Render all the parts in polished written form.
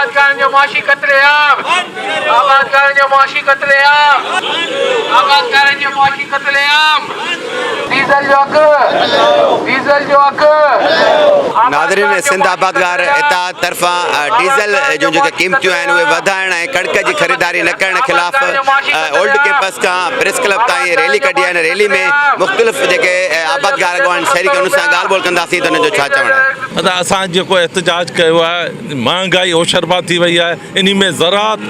آبادگارن جو معاشي قتل عام آبادگارن جو معاشي قتل عام آبادگارن جو معاشي قتل عام ڊيزل جو اگهه ڊيزل جو اگهه ناظرين سنڌ آبادگار اتحاد طرفان ڊيزل جون جيڪي قيمتون آهن اهي وڌائڻ ۽ ڪڻڪ جي خريداري نه ڪرڻ خلاف اولڊ ڪيمپس کان پريس ڪلب تائين ريلي ڪڍي آهي ان ريلي ۾ مختلف جيڪي آبادگار اڳواڻ شريڪ انهن سان ڳالهه ٻولهه ڪنداسين ته انهن جو ڇا چوڻ آهي. ادا اسان جيڪو احتجاج ڪيو آهي مهانگائي هوشربا ٿي وئي آهي انهي ۾ زراعت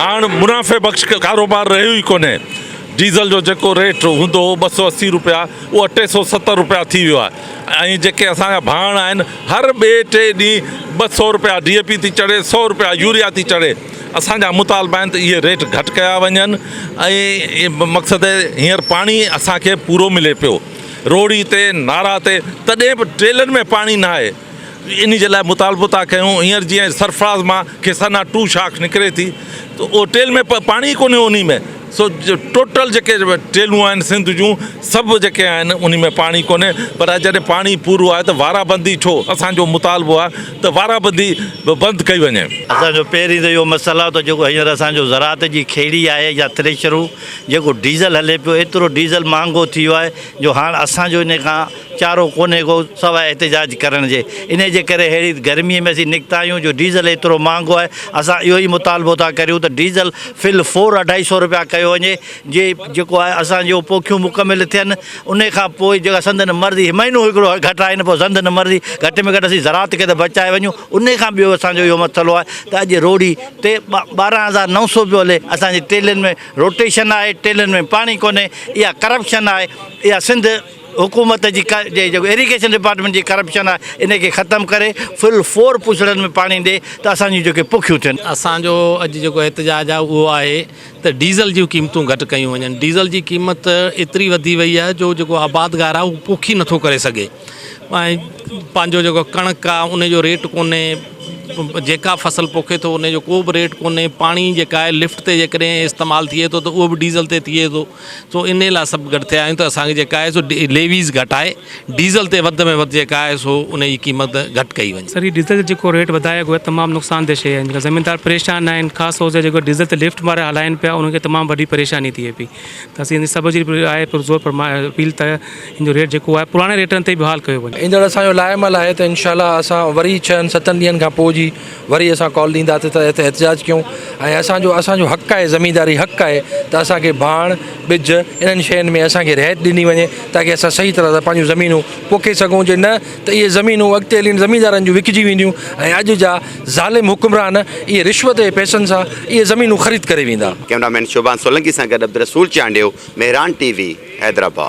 هاڻ منافعي بخش ڪاروبار رهيو ئي ڪونهي ڊيزل جو جيڪو ريٽ هوندو هو 280 روپيا اهو 370 روپيا ٿي ويو آهي ۽ جيڪي اسان جا ڀاڻ آهن هر ٻئي ٽي ڏينهن 200 روپيا ڊي اي پي ٿي چڙهي 100 روپيا يوريا ٿي چڙهي اسان جا مطالبا آهن ته اهي ريٽ گهٽ ڪيا وڃن ۽ مقصد هينئر پاڻي اسان کي پورو ملي پيو روهڙي تي نارا تي تڏهن به ٽيلن ۾ پاڻي نه آهي انهي جي لاء مطالبو ٿا ڪيون هينئر جيئن سرفراز مان کيسانا ٽو شاخ نڪري ٿي ته اهو ٽيل ۾ پاڻي ئي ڪونهي انهي ۾ سو ٽوٽل جيڪي ٽيلون آهن سنڌ جون سڀ جيڪي آهن انهي ۾ پاڻي ڪونهي پر جڏهن پاڻي پورو آهي ته وارا بندي ڇو اسان جو مطالبو آهي ته وارا بندي بند ڪئي وڃي. اسان جو پهرين ته اهو مسئلو آهي ته جيڪو هينئر اسان جو زراعت جي کيڙي آهي يا ٿريشرون جيڪو ڊيزل هلي پيو ايترو ڊيزل مهانگو ٿي ويو آهي جو هاڻ اسان جو انهي کان چارو ڪونهي ڪو سواء احتجاج ڪرڻ جي انهي جي ڪري ههڙي گرمي ۾ اسين نڪتا آهيون جو ڊيزل ايترو مهانگو آهي اسان اهو ئي مطالبو ٿا ڪريون ته ڊيزل فل فور اڍائي سو روپيا ڪيو وڃي جي جيڪو آهي اسان جو پوکيون مڪمل ٿين انهي کان پوء جيڪا سندن مرضي مهينو هڪڙو گهٽائين پوء سندن مرضي گهٽ ۾ گهٽ اسين زراعت کي ته بچائي وڃون انهي کان ٻيو اسان جو اهو مسئلو آهي ته اڄ روهڙي تي 12900 پيو هلي اسان جي ٽيلن ۾ روٽيشن آهي ٽيلن ۾ پاڻي ڪونهي اها ڪرپشن آهي اها سنڌ حڪومت جي جيڪو ايريگيشن ڊپارٽمينٽ جي ڪرپشن آهي ان کي ختم ڪري فل فور پڇڙن ۾ پاڻي ڏي ته اسان جون جيڪي پوکيون ٿين. اسان جو اڄ جيڪو احتجاج آهي اهو آهي ته ڊيزل جون قيمتون گهٽ ڪيون وڃن ڊيزل جي قيمت ايتري وڌي وئي آهي جو جيڪو آبادگار آهي اهو پوکي نٿو ڪري سگهي ۽ پنهنجو جيڪو ڪڻڪ آهي ان جو ريٽ ڪونهي جيڪا فصل پوکي ٿو ان جو ڪو به ريٽ ڪونهي پاڻي جيڪا آهي لفٽ تي جيڪڏهن استعمال ٿئي ٿو ته اهو به ڊيزل تي ٿئي ٿو سو انهي لاء سڀ گڏ ٿيا آهيون ته اسان کي جيڪا آهي سو ليويز گهٽائي ڊيزل تي وڌ ۾ وڌ جيڪا آهي سو ان جي قيمت گهٽ ڪئي وڃي. سر هي ڊيزل جو جيڪو ريٽ وڌايو ويو آهي تمام نقصان ده شيء آهي جيڪا زميندار پريشان آهن خاص طور تي جيڪو ڊيزل تي لفٽ وارا هلائين پيا انهن کي تمام وڏي پريشاني ٿئي پئي ته اسين سڀ جي آهي پرزور اپيل ته هن جو ريٽ جيڪو آهي پراڻي ريٽن تي بحال ڪيو وڃي. ايندڙ اسان جو لاء عمل آهي ته انشاء الله اسان وري ڇهن ستن ڏينهن کان پوء جي وري اسان ڪال ڏينداسين ته هتي احتجاج ڪيون ۽ اسان جو اسان جو حق آهي زمينداري حق آهي ته اسان کي ڀاڻ ٻج انهن شين ۾ اسان کي رعايت ڏني وڃي تاڪي اسان صحيح طرح سان پنهنجون زمينون پوکي سگهون جي نه ته اهي زمينون اڳتي هلي زميندارن جون وڪجي وينديون ۽ اڄ جا ظالم حڪمران اهي رشوت جي پئسن سان اهي زمينون خريد ڪري ويندا. ڪئميرا مين شوڀان سولنگي سان گڏ عبدالرسول چانڊيو، مهراڻ ٽي وي، حيدرآباد.